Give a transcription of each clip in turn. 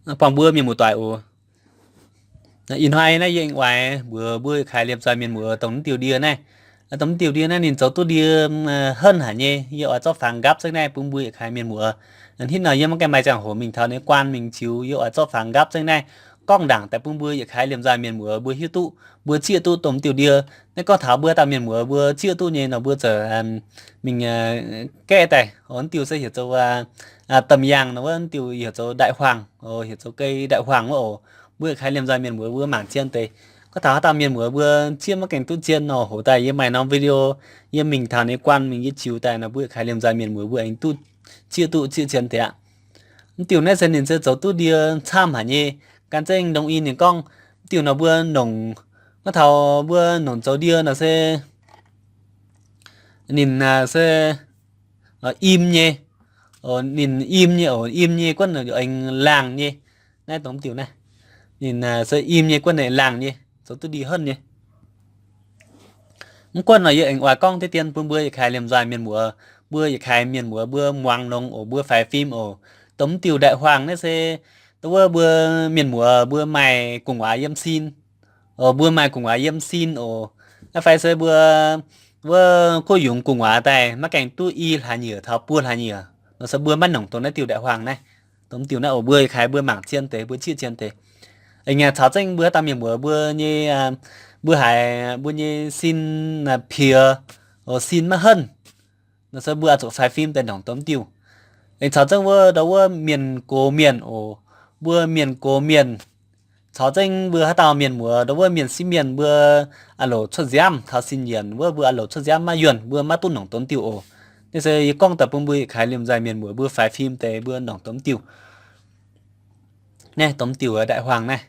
Buangh mbuo mienh muoz-doic oc. Ih hnoi naaiv yie aengx oix mbuox mbuo yietc kaaix liemh nzoih mienh muoz dongh mv diuh ndie naaiv. Dongh mv diuh ndie naaiv ninh zoux duqv ndie henv haic nyei. Yie oix zorqv fangx nqaapv zengv naaiv bun mbuo yietc kaaix mienh muoz. Hitv nor yie maiv gaengh maaih ziangh hoc mingh taux ninh guanh mingh ziux, yie oix zorqv fangx nqaapv zengv naaiv gorngv ndaangc daaih bun mbuo yietc kaaix liemh nzoih mienh muoz mbuo hiuv duqv, mbuo zieqv duqv dongh mv diuh ndie. Naaiv gorngv taux mbuo haaix dauh mienh muoz mbuo zieqv duqv nyei nor mbuo ziouc mingh gaeqv daaih. Mv diuh se heuc zoux domh yaangh nor wuov, mv diuh heuc zoux đại hoàng, heuc zoux cây đại hoàng wuov oc. Mbuo yietc kaaix liemh nzoih mienh muoz mbuo mangc zien deix. Gorngv taux haaix dauh mienh muoz mbuo zieqv maiv gaengh duqv zien nor, hoc daaih yie maaih norm video, yie mingh taux ninh guanh mingh yie ziux daaih nor mbuo yietc kaaix liemh nzoih mienh muoz mbuo aengx duqv zieqv duqv zieqv zien deix aqv. Mv diuh naaiv se ninh se zoux duqv ndie camv haic nyei. Gan zengv ndongc i ninh gorngv, mv diuh nor mbuo nongc, gorngv taux mbuo nongc zoux ndie nor se ninh se im nyei. Ninh im nyei oc, im nyei guonv aengx laangh nyei. Naaiv dongh mv diuh naaiv, ninh se im nyei guonv aengx laangh nyei, zoux duqv ndie henv nyei. Mv guonv nor yie aengx oix gorngv deix dien bun mbuo yietc kaaix liemh nzoih mienh muoz, mbuo yietc kaaix mienh muoz mbuo muangx longx oc, mbuo faix fim oc. Dongh mv diuh đại hoàng naaiv se dongh wuov mbuo mienh muoz mbuo maaih gu'nguaaz yiem sin, mbuo maaih gu'nguaaz yiem sin oc. Naaiv fai se mbuo wuov kuv yungz gu'nguaaz daaih maiv gaengh duqv i hlaax nyieqc taux buo hlaax nyieqc nor se mbuo maiv nongc dongh naaiv diuh đại hoàng naaiv. Dongh mv diuh naaiv oc, mbuo yietc kaaix mbuo mangc zien deix, mbuo zieqv zien deix. Aengx caux zengv mbuo haaix dauh mienh muoz mbuo nyei, mbuo haiz mbuo nyei sin piex, sin maiv henv nor se mbuo oix zuqc faix fim daaih nongc dongh mv diuh. Aengx caux zengv wuov ndau wuov mienh gox mienh oc, mbuo mienh gox mienh, caux zengv mbuo haaix dauh mienh muoz ndau wuov mienh sieqv mienh mbuo a'loc cuotv nziaamv taux sin yienc wuov, mbuo a'loc cuotv nziaamv maiv yuonh, mbuo maiv duqv nongc dongh mv diuh oc. Naaiv se yie gorngv daaih bun mbuo yietc kaaix liemh nzoih mienh muoz mbuo faix fim deix mbuo nongc dongh mv diuh. Naaiv dongh mv diuh đại hoàng naaiv.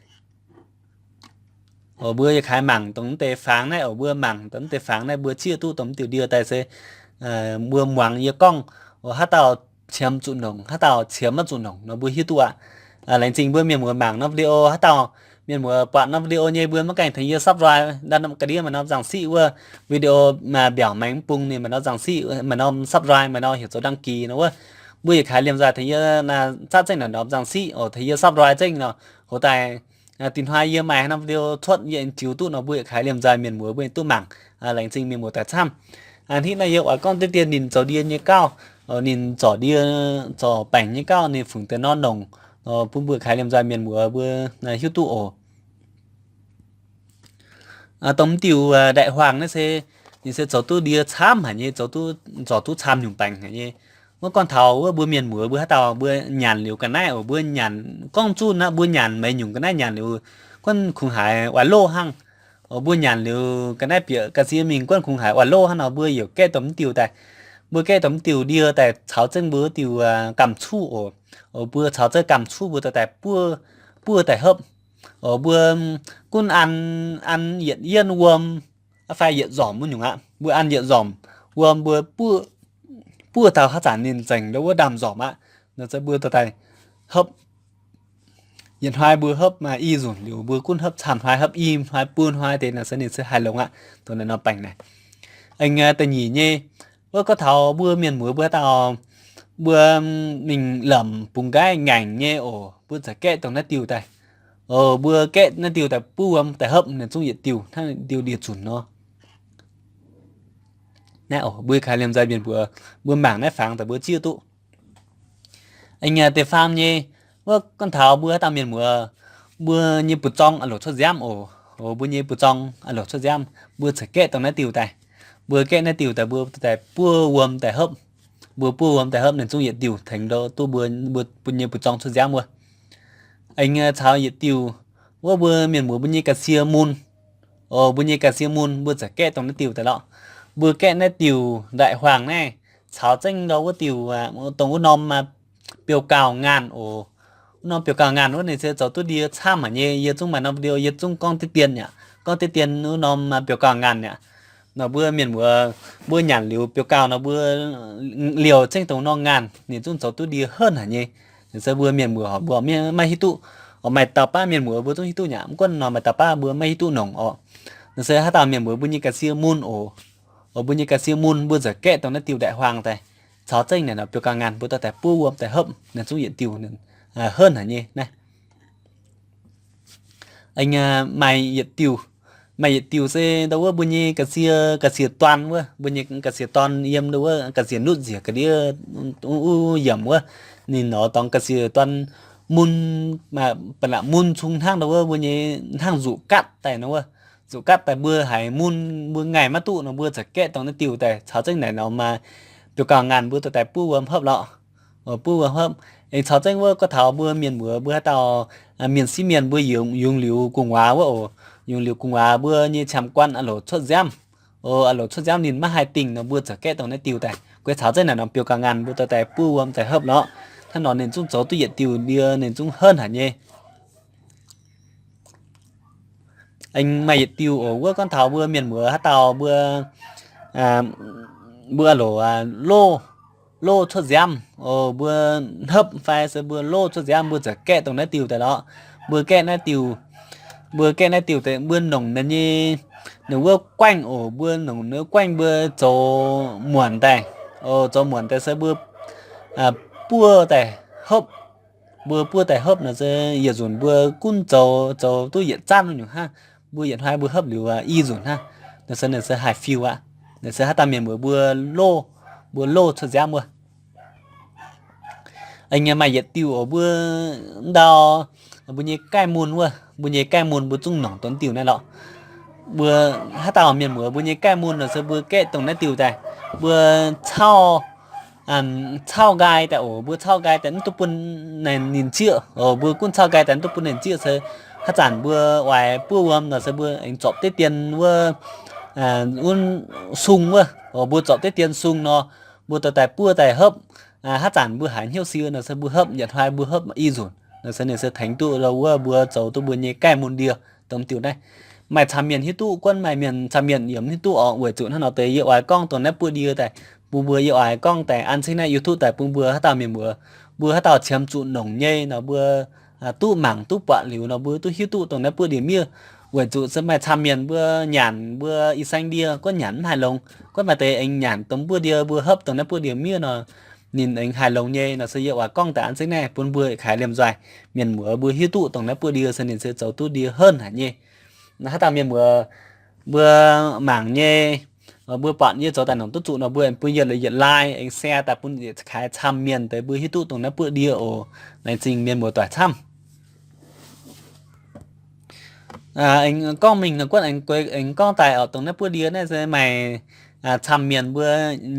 Oc, mbuo yietc kaaix mangc dongh mv deix fangx naaiv oc, mbuo mangc dongh mv deix fangx naaiv mbuo zieqv duqv dongh mv diuh ndie daaih se mbuo muangx yie gorngv oc, haaix dauh qiemx zuqc nongc, haaix dauh qiemx maiv zuqc nongc nor mbuo hiuv duqv aqv. Laengz zingh mbuo mienh muoz mangc norm video, haaix dauh mienh muoz buatc norm video nyei mbuo maiv gaengh tengx yie subscribe, ga'ndiev maaih norm zangc siqv wuov video mbiaauc maengx mv bung ninh maaih norm zangc siqv, maaih norm subscribe, maaih norm heuc zoux đăng ký nor wuov. Mbuo yietc kaaix liemh nzoih tengx yie zaqv zengv naaic norm zangc siqv oc, tengx yie subscribe zengv nor, hoc daaih dinh hnoi yie maaih norm video cuotv yie aengx ziux duqv nor mbuo yietc kaaix liemh nzoih mienh muoz mbuo aengx duqv mangc. Laengz zingh mienh muoz daaih camv. Hitv naaiv yie oix gorngv deix dien ninh zoux ndie nyei gauh, ninh zorc ndie, zorc baengc nyei gauh ninh fungc deix nor nongc, bun mbuo yietc kaaix liemh nzoih mienh muoz mbuo hiuv duqv oc. Dongh mv diuh đại hoàng naaiv se, ninh se zoux duqv ndie camv haic nyei, zoux duqv, zorc duqv camv nyungc baengc haic nyei. Wuov gorngv taux wuov mbuo mienh muoz mbuo haaix dauh mbuo nyanc liuz ga'naaiv oc, mbuo nyanc gorngv zunh aqv, mbuo nyanc meix nyungc ga'naaiv nyanc liuz guonv kungx haiz oix loh hnangv. Oc, mbuo nyanc liuz ga'naaiv bieqc ga'sie mingh guonv kungx haiz oix loh hnangv nor mbuo yaac gaeqv dongh mv diuh daaih. Mbuo gaeqv dongh mv diuh ndie daaih caux zengv mbuo wuov diuh gamh cuv oc. Oc, mbuo caux zengv gamh cuv mbuo daaih buov, buov daaih hopv. Oc, mbuo gunv an, an yietc yienv wuom fai yietc nzormc wuov nyungc aqv. Mbuo an yietc nzormc wuom mbuo buov, buov taux haaix zanc ninh nzengc ndau wuov ndaamv-nzormc aqv nor se mbuo daaih hopv. Yietc hnoi mbuo hopv maaih i nzunc liuz mbuo gunv hopv camv hnoi, hopv i hnoi buo hnoi deix nor se ninh se haih longx aqv. Dongh naaiv norm baengc naaic. Aengx da'nyeic nyei, wuov gorngv taux mbuo mienh muoz mbuo haaix dauh mbuo mingh lamc bungx nqaiv ngaengc nyei oc, mbuo zaqc gaeqv dongh naaiv diuh daaih. Oc, mbuo gaeqv naaiv diuh daaih buov wuom daaih hopv ninh zungv yietc diuh hnangv diuh ndie-nzunc nor. Naaiv oc, mbuo kaaix liemh nzoih mienh mbuo, mbuo mangc naaiv fangx daaih mbuo zieqv duqv. Aengx deix faam nyei, wuov gorngv taux mbuo haaix dauh mienh muoz, mbuo nyei buoz-zorng a'loc cuotv nziaamv oc. Oc, mbuo nyei buoz-zorng a'loc cuotv nziaamv, mbuo zaqc gaeqv dongh naaiv diuh daaih. Mbuo gaeqv naaiv diuh daaih mbuo daaih buov wuom daaih hopv. Mbuo buov wuom daaih hopv ninh zungv yietc diuh tengx ndau duqv mbuo, mbuo nyei buoz-zorng cuotv nziaamv wuov. Aengx caux yietc diuh, wuov mbuo mienh muoz mbuo nyei ga'sie mun. Oc, mbuo nyei ga'sie mun mbuo zaqc gaeqv dongh naaiv diuh daaih lorqc. Mbuo gaeqv naaiv diuh đại hoàng naaiv caux zengv ndau wuov diuh, dongh wuov norm biouv-gauh ngaanh oc. Wuov norm biouv-gauh ngaanh wuov ninh se zoux duqv ndie camv haic nyei. Yie zungv maaih norm video yie zungv gorngv deix dien aqv, gorngv deix dien wuov norm biouv-gauh ngaanh aqv. Nor mbuo mienh muoz mbuo nyanc liuz biouv-gauh nor mbuo liouh zengv dongh norm ngaanh ninh zungv zoux duqv ndie henv haic nyei. Nor se mbuo mienh muoz horpc mbuo maiv hiuv duqv. Oc, maaih dauh baav mienh muoz mbuo zungv hiuv duqv nyei aqv, mv gunv nor maaih dauh baav mbuo maiv hiuv duqv nongc oc. Nor se haaix dauh mienh muoz mbuo nyei ga'sie mun oc. Oc, mbuo nyei ga'sie mun mbuo zaqc gaeqv dongh naaiv diuh đại hoàng daaih, caux zengv naaic nor biouv-gauh ngaanh mbuo daaih buov wuom daaih hopv ninh zungv yietc diuh henv haic nyei naaiv. Aengx maaih yietc diuh, maaih yietc diuh se ndau wuov mbuo nyei ga'sie, ga'sie dorn wuov, mbuo nyei ga'sie dorn yiem ndau wuov ga'sie nutv nziex ga'ndiev, u, u, yiemc wuov. Ninh nor dorngx ga'sie dorn mun, ba'laqc mun cung hnangv ndau wuov mbuo nyei hnangv nzuqc gatv daaih nor wuov. Nzuqc gatv daaih mbuo haiz mun, mbuo ngaih maiv duqv nor mbuo za'gengh gaeqv dongh naaiv diuh daaih caux zengv naaic nor maaih biouv gauh ngaanh mbuo dorh daaih buov wuom hopv lorqc. Buov wuom hopv. Aengx caux zengv wuov gorngv taux mbuo mienh muoz mbuo haaix dauh mienh sieqv mienh mbuo yungz, yungz liuz gu'nguaaz wuov oc. Yungz liuz gu'nguaaz mbuo nyei qamv guanh a'loc cuotv nziaamv. Oc, a'loc cuotv nziaamv ninh maiv haih dingh nor mbuo za'gengh gaeqv dongh naaiv diuh daaih. Guei caux zengv naaic nor biouv gauh ngaanh mbuo dorh daaih buov wuom daaih hopv lorqc. Hnangv nor ninh zungv zoux duqv yietc diuh ndie ninh zungv henv haic nyei. Aengx maaih yietc diuh oc, wuov gorngv taux mbuo mienh muoz haaix dauh mbuo, mbuo a'loc loz, loz cuotv nziaamv oc, mbuo hopv fai se mbuo loz cuotv nziaamv mbuo za'gengh gaeqv dongh naaiv diuh daaih lorqc. Mbuo gaeqv naaiv diuh, mbuo gaeqv naaiv diuh daaih mbuo nongc ninh nyei, ninh wuov guaengv oc, mbuo nongc ninh wuov guaengv mbuo zoux muonc daaih. Oc, zoux muonc daaih se mbuo buov daaih hopv. Mbuo buov daaih hopv nor se yietc nzunc mbuo gunv zoux, zoux duqv yietc zanv nyungc hnangv. Mbuo yietc hnoi mbuo hopv liuz i nzunc hnangv. Nor se ninh se haih fiuv aqv. Ninh se haaix dauh mienh muoz mbuo loz, mbuo loz cuotv nziaamv wuov. Aengx maaih yietc diuh oc, mbuo ndau, mbuo nyei gaih mun wuov, mbuo nyei gaih mun mbuo zungv nongc dongh diuh naaiv lorqc. Mbuo haaix dauh mienh muoz mbuo nyei gaih mun nor se mbuo gaeqv dongh naaiv diuh daaih. Mbuo cauv, cauv nqaai daaih oc, mbuo cauv nqaai daaih mv duqv bun ninh zieqv oc, mbuo gunv cauv nqaai daaih mv duqv bun ninh zieqv se haaix zanc mbuo oix buov wuom nor se mbuo aengx zorpc deix dien wuov, wuov sung wuov oc, mbuo zorpc deix dien sung nor, mbuo dorh daaih buov daaih hopv. Haaix zanc mbuo haiz hnyouv sie nor se mbuo hopv, yietc hnoi mbuo hopv i nzunc nor se ninh se tengx duqv lo wuov mbuo zoux duqv mbuo nyei gaih mun ndie dongh diuh naaiv. Maaih camv mienh hiuv duqv, guonv maaih mienh camv mienh yaac mv hiuv duqv oc. Weic zuqc hnangv nor deix yie oix gorngv dongh naaiv buoqv ndie daaih bun mbuo, yie oix gorngv daaih an cingv naaiv YouTube daaih bun mbuo haaix dauh mienh muoz, mbuo haaix dauh qiemx zuqc nongc nyei nor mbuo duqv mangc duqv buatc liuz nor mbuo duqv hiuv duqv dongh naaiv buoqv ndie miev. Weic zuqc se maaih camv mienh mbuo nyanc mbuo ih saeng ndie guonv nyanc mv haih longx, guonv maaih deix aengx nyanc dongh buoqv ndie mbuo hopv dongh naaiv buoqv ndie miev nor ninh aengx haih longx nyei nor se yie oix gorngv daaih an zengv naaiv bun mbuo kaaix liemh nzoih mienh muoz mbuo hiuv duqv dongh naaiv buoqv ndie se ninh se zoux duqv ndie henv haic nyei. Haaix dauh mienh muoz mbuo mangc nyei, mbuo buatc yie zoux daaih nongc duqv zuqc nor mbuo bun yietc, yietc like aengx share daaih bun yietc kaaix camv mienh deix mbuo hiuv duqv dongh naaiv buoqv ndie oc. Laengz zingh mienh muoz doic camv. Aengx gorngv mingh nor guonv aengx gorngv daaih oc, dongh naaiv buoqv ndie naaiv se maaih camv mienh mbuo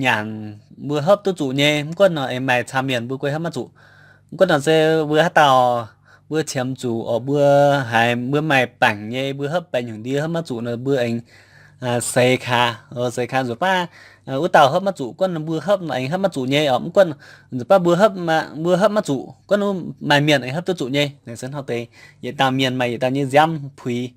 nyanc mbuo hopv duqv zuqc nyei. Mv guonv nor aengx maaih camv mienh mbuo guei hopv maiv zuqc. Mv guonv nor se mbuo haaix dauh mbuo qiemx zuqc oc, mbuo haiz mbuo maaih baengc nyei mbuo hopv baengc nyungc ndie hopv maiv zuqc nor mbuo aengx seix kaax, seix kaax nzuqc baav wuov dauh hopv maiv zuqc guonv mbuo hopv aengx hopv maiv zuqc nyei oc. Mv guonv nzuqc baav mbuo hopv, mbuo hopv maiv zuqc guonv maaih mienh aengx hopv duqv zuqc nyei. Naaiv se hnangv deix yietc dauh mienh maaih yietc dauh nyei nziaamv puix.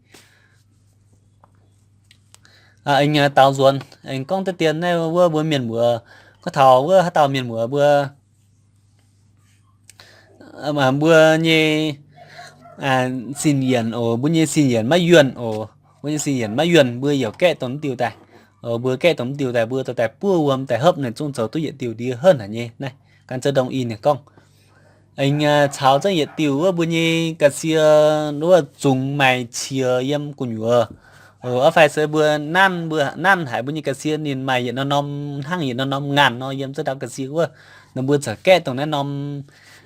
Aengx daaux nzuonx aengx gorngv deix dien naaiv wuov mbuo mienh muoz, gorngv taux wuov haaix dauh mienh muoz mbuo mbuo nyei sin yienc oc, mbuo nyei sin yienc maiv yuonh oc, mbuo nyei sin yienc maiv yuonh mbuo yaac gaeqv dongh mv diuh daaih. Mbuo gaeqv dongh mv diuh daaih mbuo dorh daaih buov wuom daaih hopv naaiv zungv zoux duqv yietc diuh ndie henv haic nyei naaiv. Gan zeix dongh ih ninh gorngv aengx caux zengv yietc diuh wuov mbuo nyei ga'sie wuov zungx maaih qiex yiem gu'nyuoz. Oc, fai se mbuo nanv, mbuo nanv haic mbuo nyei ga'sie ninh maaih yietc norm norm hnangv yietc norm norm ngaanh nor yiem zengv ndau ga'sie wuov. Nor mbuo za'gengh gaeqv dongh naaiv norm,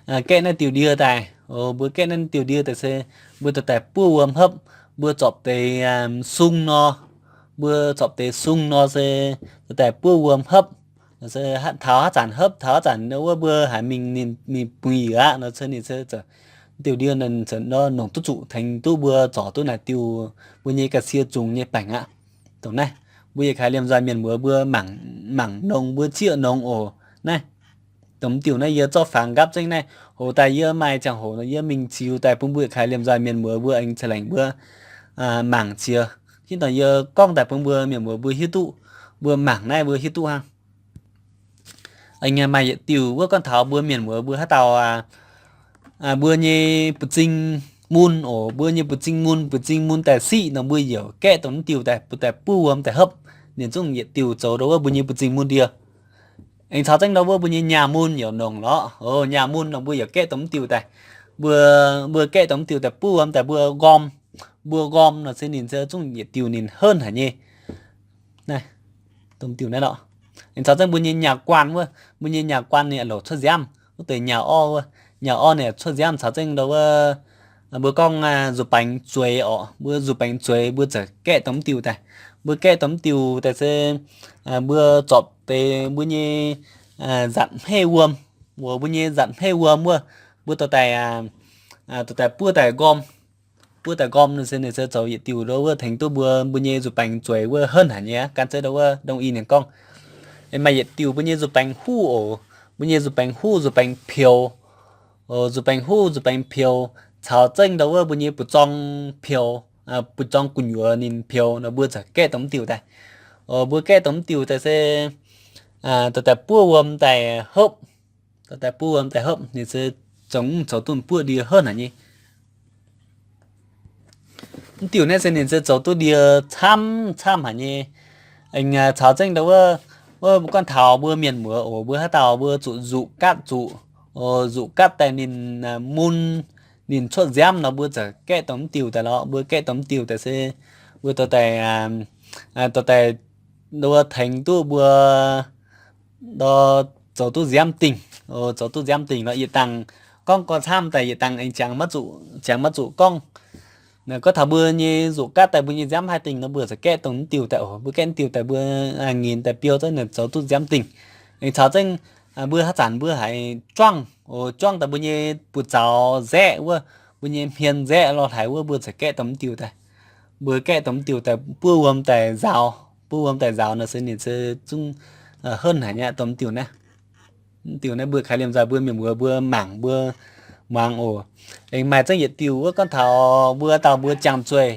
gaeqv naaiv diuh ndie daaih. Oc, mbuo gaeqv naaiv diuh ndie daaih se mbuo dorh daaih buov wuom hopv. Mbuo zorpc deix sung nor, mbuo zorpc deix sung nor se dorh daaih buov wuom hopv. Taux haaix zanc hopv, taux haaix zanc wuov mbuo haiz mingh ninh, ninh bungx yiec aqv nor se ninh se diuh ndie nor nongc duqv zuqc tengx duqv mbuo zorc duqv naaic diuh mbuo nyei ga'sie zungx nyei baengc aqv. Dongh naaiv mbuo yietc kaaix liemh nzoih mienh muoz mbuo mangc, mangc nongx mbuo zieqv nongx oc. Naaiv dongh diuh naaiv yie zorqv fangx nqaapv zengv naaiv. Hoc daaih yie maaih ziangh hoc nor yie mingh ziux daaih bun mbuo yietc kaaix liemh nzoih mienh muoz mbuo aengx ca'lengc mbuo mangc jiex. Hnangv nor yie gorngv daaih bun mbuo mienh muoz mbuo hiuv duqv, mbuo mangc naaiv mbuo hiuv duqv hnangv. Maaih yietc diuh wuov gorngv taux mbuo mienh muoz mbuo haaix dauh mbuo nyei buoz-zing mun oc, mbuo nyei buoz-zing mun, buoz-zing mun daaih siqv nor mbuo yaac gaeqv dongh naaiv diuh daaih, daaih buov wuom daaih hopv. Ninh zungv yietc diuh zoux ndau wuov mbuo nyei buoz-zing mun ndie. Aengx caux zengv ndau wuov mbuo nyei nyaah mun yaac nongc lorqc. Oc, nyaah mun nor mbuo yaac gaeqv dongh mv diuh daaih. Mbuo, mbuo gaeqv dongh mv diuh daaih buov wuom daaih mbuo nqorm. mbuo nqorm nor se ninh se zungv yietc diuh ninh henv haic nyei. Naaiv, dongh diuh naaiv lorqc. Ninh caux zengv mbuo nyei nyaah guanh wuov, mbuo nyei nyaah guanh ninh louc cuotv nziaamv, wuov deix nyaah orv wuov, nyaah orv ninh cuotv nziaamv caux zengv ndau wuov, mbuo gorngv nzuih baengx zueiz orqc, mbuo nzuih baengx zueiz mbuo ziouc gaeqv dongh mv diuh daaih. Mbuo gaeqv dongh mv diuh daaih se mbuo zorpc deix mbuo nyei nzatc hmeiv wuom, mbuo nyei nzatc hmeiv wuom wuov, mbuo dorh daaih, dorh daaih buov daaih nqorm. Buov daaih nqorm nor se ninh se zoux yietc diuh ndau wuov tengx duqv mbuo, mbuo nyei nzuih baengx zueiz wuov henv haic nyei aqv. Gan zeiv ndau wuov dongh i ninh gorngv, maaih yietc diuh mbuo nyei nzuih baengx huv oc, mbuo nyei nzuih baengx huv, nzuih baengx peux, nzuih baengx huv, nzuih baengx peux, caux zengv ndau wuov mbuo nyei buoz-zorng peux, buoz-zorng gu'nyuoz ninh peux nor mbuo ziouc gaeqv dongh mv diuh daaih. Mbuo gaeqv dongh mv diuh daaih se dorh daaih buov wuom daaih hopv, dorh daaih buov wuom daaih hopv ninh se zoux, zoux duqv buov ndie henv haic nyei. Mv diuh naaiv se ninh se zoux duqv ndie camv camv haic nyei. Aengx caux zengv ndau wuov, wuov gorngv taux mbuo mienh muoz oc, mbuo haaix dauh mbuo zuqc nzuqc gaatv zuqc, nzuqc gaatv daaih ninh mun, ninh cuotv nziaamv nor mbuo ziouc gaeqv dongh mv diuh daaih lorqc. Mbuo gaeqv dongh mv diuh daaih se mbuo dorh daaih, dorh daaih ndau wuov tengx duqv mbuo ndau zoux duqv nziaamv dingh, zoux duqv nziaamv dingh nor yietc dangh gorngv gorngv camv daaih yietc dangh aengx jangx maiv zuqc, jangx maiv zuqc gorngv. Gorngv taux mbuo nyei nzuqc gaatv daaih mbuo nyei nziaamv haih dingh nor mbuo ziouc gaeqv dongh mv diuh daaih oc. Mbuo gaeqv mv diuh daaih mbuo ngin daaih biou zengv ninh zoux duqv nziaamv dingh. Aengx caux zengv mbuo haaix zanc mbuo haiz juangv, juangv daaih mbuo nyei buoz-zaux nzaeqv wuov, mbuo nyei hmien nzaeqv lorh hlaaix wuov mbuo ziouc gaeqv dongh mv diuh daaih. Mbuo gaeqv dongh mv diuh daaih buov wuom daaih nzaaux, buov wuom daaih nzaaux nor se ninh se zungv henv haic nyei dongh mv diuh naaiv. Mv diuh naaiv mbuo kaaix liemh nzoih mbuo mienh muoz mbuo mangc mbuo muangx oc. Aengx maaih zengv yietc diuh wuov gorngv taux mbuo dauh mbuo ziangh zueih,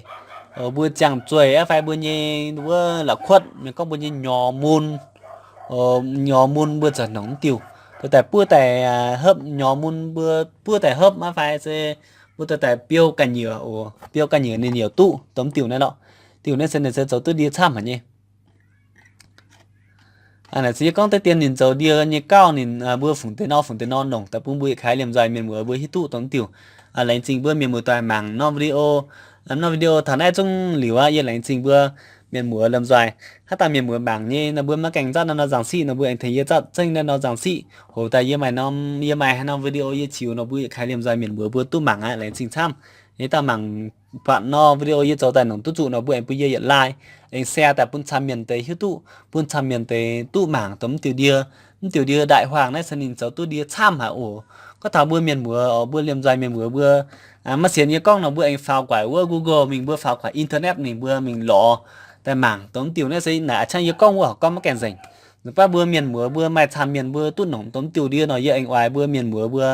mbuo ziangh zueih aqv fai mbuo nyei wuov la'kuotv mienh gorngv mbuo nyei nyorx mun, nyorx mun mbuo ziouc nongc mv diuh, dorh daaih buov daaih hopv nyorx mun mbuo buov daaih hopv aqv fai se mbuo dorh daaih biou ga'nyuoz oc. Biou ga'nyuoz ninh yaac duqv dongh mv diuh naaiv lorqc. Diuh naaiv se ninh se zoux duqv ndie camv haic nyei. Naaic se yie gorngv deix dien ninh zoux ndie nyei gauh ninh mbuo fungc deix nor fungc deix nor nongc daaih bun mbuo yietc kaaix liemh nzoih mienh muoz mbuo hiuv duqv dongh mv diuh. Laengz zingh mbuo mienh muoz doic mangc norm video, norm video taux naaiv zungv liuz aqv. Yie laengz zingh mbuo mienh muoz liemh nzoih. Haaix dauh mienh muoz mangc nyei nor mbuo maiv gaengh zatv naaiv norm nzangc siqv nor mbuo aengx tengx yie zatv zengv naaiv norm nzangc siqv. Hoc daaih yie maaih norm, yie maaih haaix norm video yie ziux nor mbuo yietc kaaix liemh nzoih mienh muoz mbuo duqv mangc aqv. Laengz zingh camv. Haaix dauh mangc buatc nor video yie zoux daaih nongc duqv zuqc nor mbuo aengx bun yie yietc like, aengx share daaih bun camv mienh deix hiuv duqv, bun camv mienh deix duqv mangc dongh mv diuh ndie. Mv diuh ndie ndaih huaang naaiv se ninh zoux duqv ndie camv haic oc. Gorngv taux mbuo mienh muoz, mbuo liemh nzoih mienh muoz mbuo maiv sienx yie gorngv nor mbuo aengx faaux guaic wuov Google mingh, mbuo faaux guaic internet mingh, mbuo mingh lorz daaih mangc dongh mv diuh naaiv se naaic a'ciangv yie gorngv wuov horqc gorngv maiv gaengh nzengc. Ninh baav mbuo mienh muoz mbuo maaih camv mienh mbuo duqv nongc dongh mv diuh ndie nor yie aengx oix mbuo mienh muoz mbuo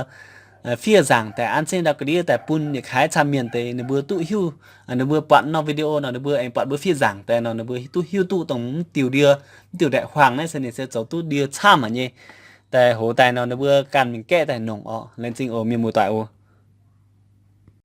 fiev nzaangc daaih an zengv ndau ga'ndiev daaih bun yietc kaaix camv mienh deix ninh mbuo duqv hiuv, ninh mbuo buatc norm video nor ninh mbuo aengx buatc mbuo fiev nzaangc daaih nor ninh mbuo duqv hiuv duqv dongh mv diuh ndie, mv diuh ndaih huaang naaiv se ninh se zoux duqv ndie camv haic nyei. Daaih hoz daaih nor ninh mbuo ganh mingh gaeqv daaih nongc oc. Laengz zingh oc mienh muoz doic oc.